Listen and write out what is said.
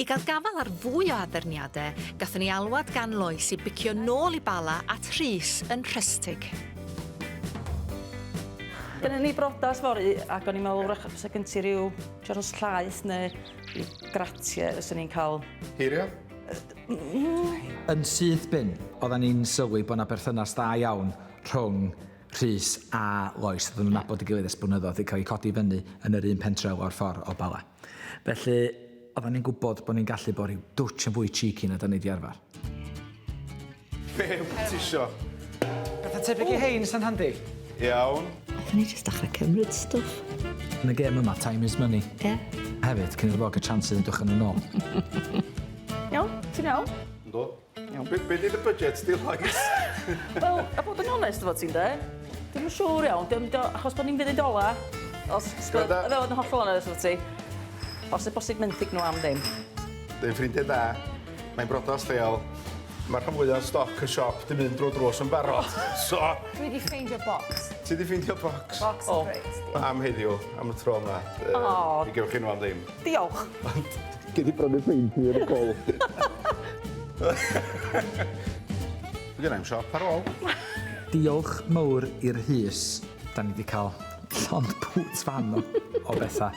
I gael gafael ar fwy o addurniadau, gathon ni alwad gan Lois i bicio nôl i Bala at Rhys yn Rhystig. Gynnon ni brodas fory ac o'n i'n meddwl wrach fysa gen ti ryw jiaros llaeth neu ryw gratie fyswn ni'n cael. Heirio? Yn syth bin, oeddan ni'n sylwi bod 'na berthynas dda iawn rhwng Rhys a Lois. Oedden nhw'n nabod ei gilydd ers blynyddoedd, 'di cael eu codi fyny yn yr un pentre lawr ffordd o Bala. Felly, oeddan ni'n gwybod bod ni'n gallu bod rhyw dwtsh yn fwy cheeky na 'dan ni 'di arfer. Be wyt ti isio? Petha tebyg i hein sa'n handi. Iawn. Nathon ni jyst dechra cymryd stwff. Yn y gêm yma, time is money. Ie. Hefyd, cyn iddo fo gael chance i fynd uwch yn y nôl. Iawn? Ti'n iawn? Yndw. Iawn. Be, be di dy budget di, Lois? Wel, a bod yn onest efo ti, ynde? Dwi'm yn siŵr iawn, dim, dio, achos bod ni'n funud ola. Os, Gwranda. Fe fod yn hollol onest efo ti. Os y bosib menthyg nhw am ddim. Dwi'n ffrindiau da, mae'n brodas lleol. Mae'r rhan fwyaf o stoc y siop di mynd drwy drws yn barod. So, Dwi wedi ffeindio box. ti di ffeindio box? Box O. o crates. Am heddiw, am y tro yma. O. Mi gewch chi nhw am ddim. Diolch. Gei di brynu peint i yn y col. Dwi gennai'm siop ar ôl. Diolch mowr i'r Rhys, da ni 'di cael llond bŵt fan o, o bethau.